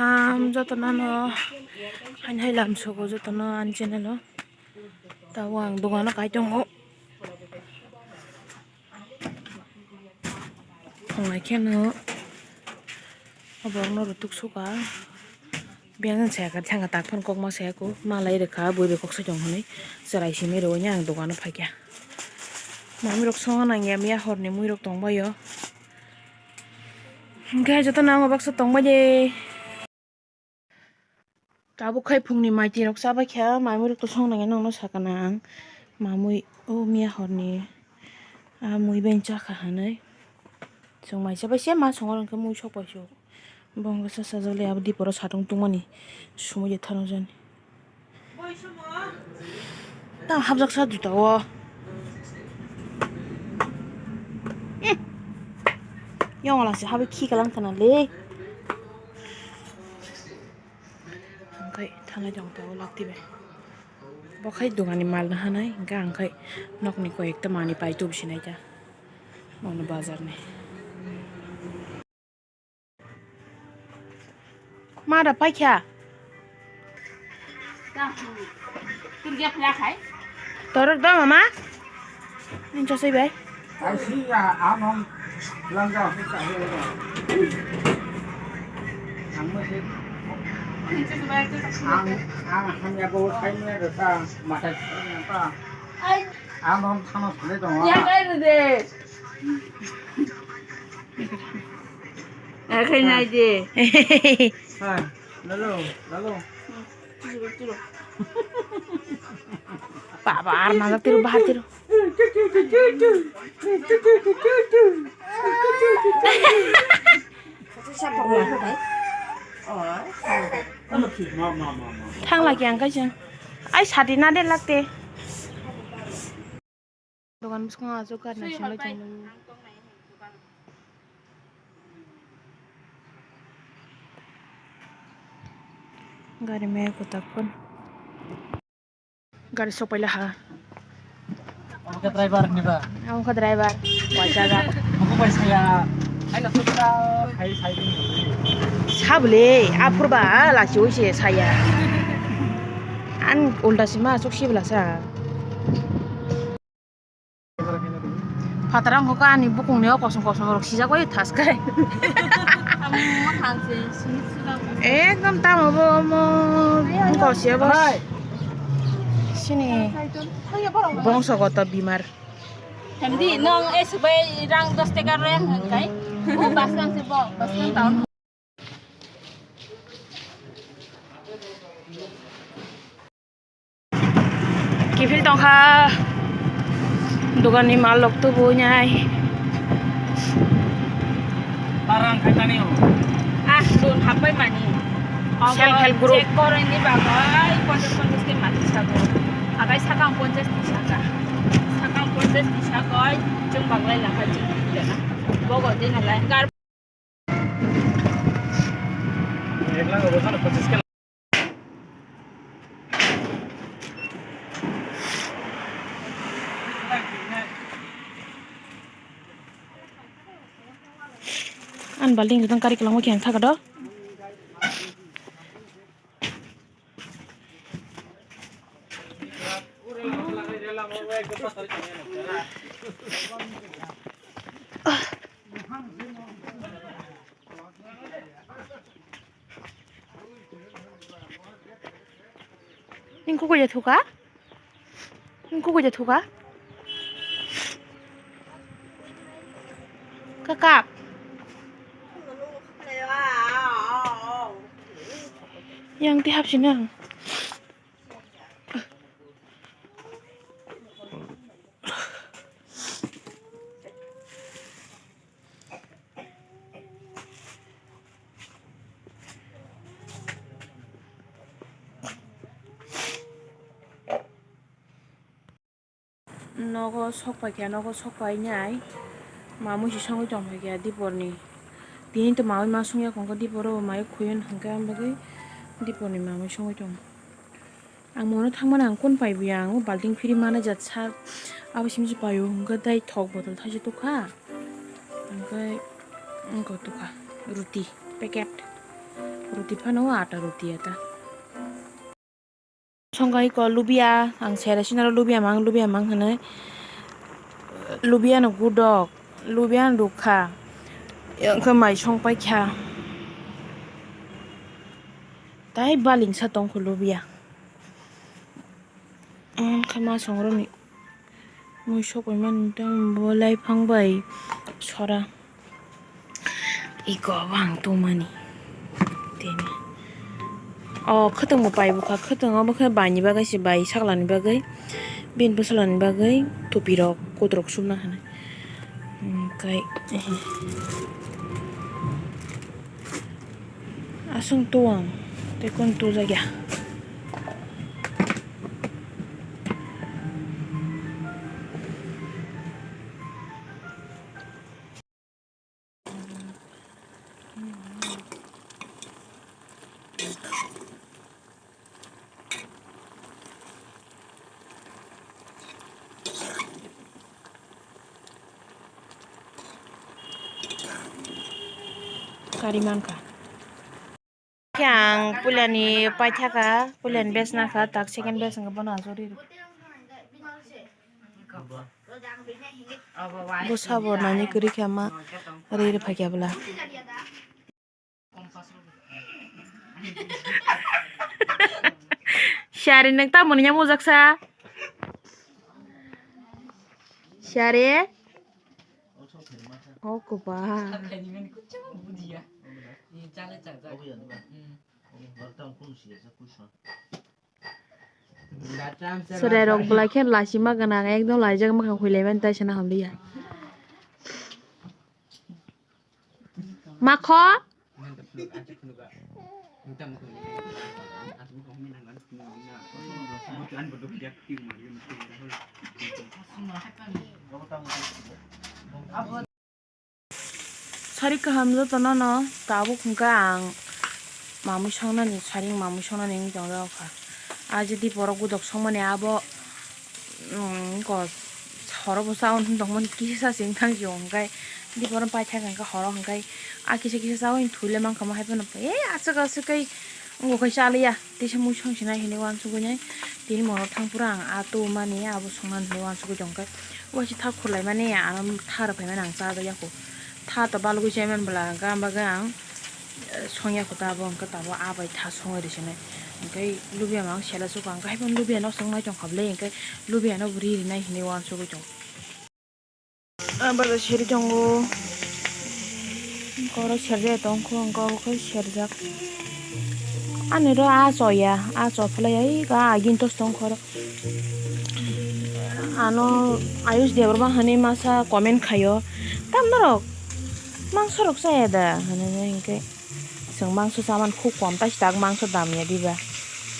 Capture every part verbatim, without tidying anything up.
Am jotono no hain hai lam sogo jotono ani channel o. Tabo ang dogano kai tongo. Tongnai khe no oborok no rutuk suka. Biyang saya kha thangka tak phano kokma saya kho malai rwkha bwrwi kok soi tong hwnwi chwrai simi rwui ang dogano phaikha. Mamirok songo nangya miya horni muirok tongbaio. Hwnkhe jotono ang o baksa tongbai de. Tabuk khai phungni mai tirok chabai kha, mai muirok to song nangya nokno sakana ang. Mamui o miya horni a mui bai chakha hinwi. Chwng mai chabai se ma songor hwnkhe mui sokpai se o. Bo hwnkhe sa sajak le abo diporo satung tungmani sumui de thano jani. Tang hapjak sa juta o. Hmm. Yong ala se habai khi kalang khana le. Hwnkhe thanai tong tao lakti bai. Bo khai dogani mal no hanai, hwnkhe ang khai nokni koi ekta manwi pai tubsinai ta. Bono bazar ni. Ma da paikha. Torok da mama. Ni chasai bai. Ai si ya anom langga. Ang mesti ang ang hanya bawa kain ni rasa mata apa. Anom thanos ni dong. Akhai nai de. Hai, lalo, lalo. Baba, ar nang tiru, bahar tiru. Thang lagi ang kaisa. Ai, sadi na de lakte. Dogan bwskango aswk gari naisingbai tongo. Gari maya kwtak phano. Gari sokpaila ha. Omo khe driver ni ba? Omo khe driver. Waisa ga. Omo bai saya. Ai na sukha. Hai sai. Sabule aphur ba lachi oi se saya. An ulta sima aswk sibla sa. Phatarang kho ani bukung ni o kosom kosom rok sijak bai thas kai. Ekdom tamo bo mo kosia bo. Sini bongsogoto bimar. Hemdi nong e subai rang dos taka rang hangkai. Bo basang se bo basang taun. Kiphil tongkha doganni mal rok tubu nai. Tarang khaitani o. Ah, loan happai mani. Self help group. Check koroni bagwi ponchash ponchash ke mati sago. Agai sakang ponchash tisaka. Sakang ponchash tisakoi chwng baglai lakai chwng. Bogo dinalai. An balding jotong kari kwlangma khe ang thaka do. Nini kukuja thuka? Nini kukuja thuka? Kakap. Yang ti hapsi nang. Nogo sok paikha, nogo sok painai mamui se songwi tong paikha diporni. Tini to mamui ma songya kongkha diporo mai khuion hwnkhe, ang bagwi diporni mamui songwi tongo. Ang mono thangmani ang kun pai buya, ang o balting phiri mana jat sa abo simi se paio, hwnkhe tei thok botol thaisa tukha, hwnkhe wngkha tukha ruti packet. Roti phano ata roti ata. Songkai ko lubia, ang sera sinaro lubia mang, lubia mang hwnwi. Lubia no gudok, lubia no rukha. Yang khe mai song paikha. Tai baling sa tongkho lubia. Ang khe ma songroni. Mui sokoi mani tang bo lai phang bai sora. Iko bang tongmani. Tini. O khwtwng bo pai bwkha, khwtwng obo khe baini bagwi se bai saklani bagwi. Bini bwsalani bagwi tupirok kuturok sumna hwnwi. Hwnkhe, eh. Aswng tuwang tei kunu tujakya. Kari mankha. Khe ang puilani paithaka, puilani bes nakha, tak second bes hwnkhe bono achuk ri rw. Bwsabo nani kwrwi khe ma ri rw phaikya bwla. Siyari nwng tamoni nya bujaksa? Siyari? O kwbang. Chwrairok bwlai khe lachima gwnang, ekdom laijak mwkhang huilaimani tai sana hamliya. Makho? Sari kaham jotono no tabuk hwnkhe ang mamui songnani, sari mamui songnani wngwi tongjago kha. A je diporok gudok songmani abo, um, ko horo bo chaui tongmani kisa se wngthang sio hwnkhe diporok paithak hwnkhe horo hwnkhe a kisa kisa chaui thwi le mankha mo hai phano e aswk aswk khe wngkha cha liya. Tisa mui song sinai hinwi uansugwi nai tini mono thang phuru ang a tu mani abo songna hinwi uansugwi tongkhe waisa tha khurlai mani ano tha rw phaimani ang cha jakya kho. Tha to balugwi chaiman bwla hwnkhe ang bagwi ang songya kho ta abo hwnkhe tabuk a bai tha songwi rw sinai hwnkhe lubiyama ang sela sukha hwnkhe haiphano lubiyano songnai tongkha bwle hwnkhe lubiyano bo ri rinai hinwi uansugwi tong. Ah, bada seri tongo. Koro serjak tongkho, hwnkhe obo khe serjak. Ani ro a choya, a chophlai ai, ga agin tos tongkho ro. Ano Ayush Debbarma hwnwi masa comment khaio. Tamno rok mangso rok chaya da? Hwnwi hwnkhe chwng mangso chaman khub kom, taistak mangso dam ya diba.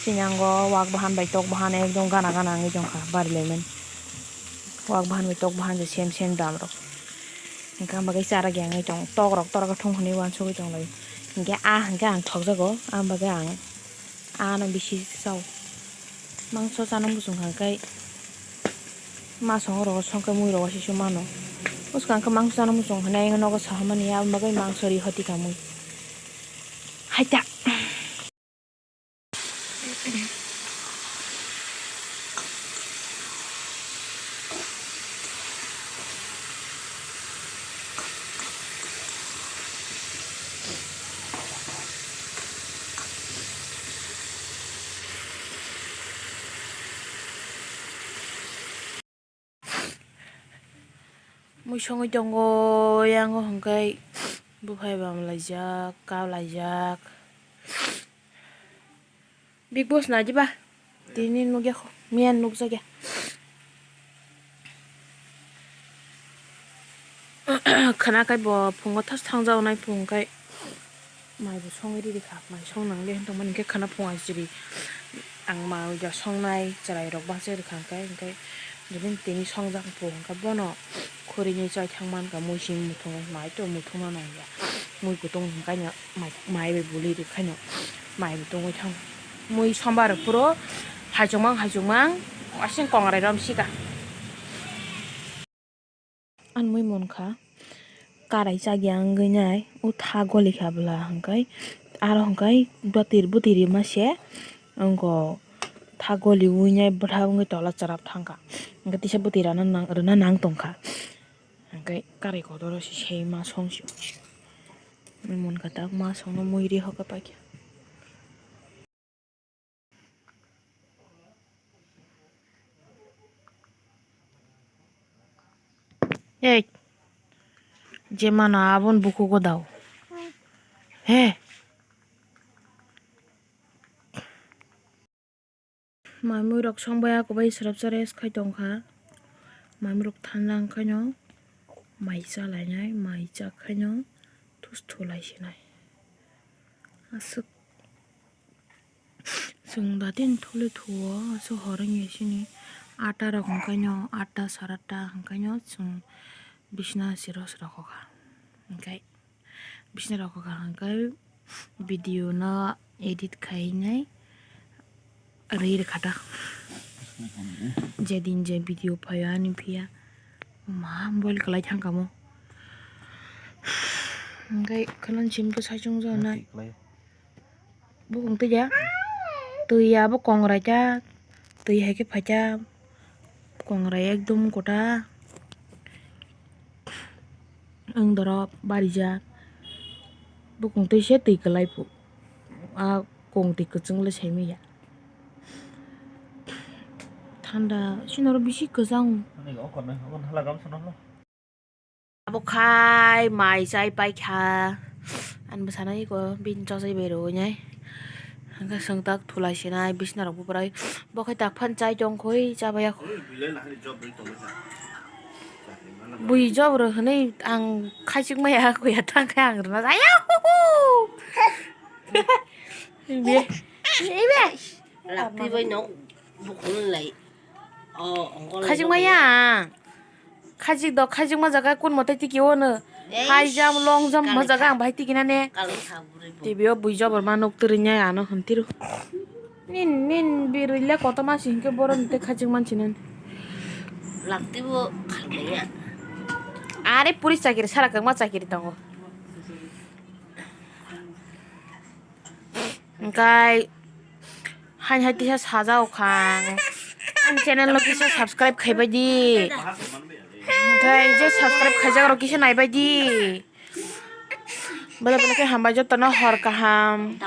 Chini ango wak bahan bai tok bahan ekdom gana gana wngwi tongkha, bari laimani. Wak bahan bai tok bahan je sem sem dam rok. Hwnkhe ang bagwi chara geng wngwi tong, tok rok tora khe thung hwnwi uansugwi tong lai. Hwnkhe a hwnkhe ang thokjago, ang bagwi ang ano bisi chao. Mangso chana muchung kha khe ma songo rogo songkhe mui rogo se se mano. Bwskang khe mangso chana muchung hwnwi nogo saha mani, aboni bagwi mangso ri hoti kha mui. Haita. Mui songwi tongo, yango hwnkhe buphai bam laijak, kap laijak. Big Boss nai diba? Tini nukya kho, miya nukjakya. Khwna khai bo phungo thas thangjago nai phung khai. Mai bo songwi ridi kha, mai song nang le hinwi tongmani hwnkhe khwna phung aisiri ang mai ja songnai chwrai rok bacha rwkha hwnkhe, hwnkhe jebin tini songjak phung hwnkhe bono khuri ni chai thang mankha, mui simi muthung mai to muthung no nang ya, mui kutung hwnkhe mai, mai bai buli rwkhaino mai bo tongwi thang mui sombar phuru haichukmang haichukmang asing kongrai rom sika. Ang mui munkha karai chakya wngwi nai, o tha goli kha bwla hwnkhe Aro hwnkhe bwtwi bwtwi rima se wngkha, tha goli wngya bwtha wngwi tola chwrap thangkha, hwnkhe tisa bwtwi rana nang rwna nang tongkha, hwnkhe karwi kotor se ma song sio, munkha tak ma songno mui ri hokhe paikha. Ei, je mano aboni bukugo dao. He. Maimui rok song bai ako bai srap srap rest khai tongkha. Maimui rok thanda wngkhaino mai chalainai, mai chakhaino thus thulai sinai. Aswk. Chwng datin thuli thuo, aswk hor wngya sini atta rok hwnkhaino, atta sara atta hwnkhaino chwng bisna siro siro kokha. Hwnkhe bisna rok kokha hwnkhe video no edit khainai rwi rwkha ta. Jedin je video phaio ani phiya ma mobile kwlai thangkha mo. Hwnkhe khwlwng sim bwsai chwngjak nai. Bukung twi ya. Twi ya bo kongrai ta. Twi hai khe phai ta. Kongrai ekdom kota. Ang dorop barijak. Bukung twi se twi kwlai phu. A kong twi kwchwng le sai manya. Thanda sinoro bisi kwchang. Abo khai mai chai paikha. Ani bwsano iko bini chosai bai rwui nai. Hwnkhe chwng tak thulai sinai bisna rok bubrai. Bo khai tak phan chai tong khui chabaiya. Bui jobro hwnwi ang khaichik maya kuya thang khai ang rwna jaya. Ibe. Ibe. Lakti bai no bukung lai. Oh, ongkol lai. Khaichik maya. Khajik do, khajik ma jaga kun mote tiki o no. High jump, long jump ma jaga ang bahai tiki na ne. Kalang sa bwrwi bo. T V o bui jobor ma nuk twrwi nya ano hwn tiru. Nin, nin birwi le koto ma si hinkhe boron te khajik man sinan. Lakti bo khalmaya. Are puri chakiri sara kangma chakiri tongo. Hwnkhe haini hai tisa sajao kha. Ani channel no kisa subscribe khaibai di. Hwnkhe je subscribe khaijak rok kisa naibai di. Belai belai khe hambai jotono hor kaham.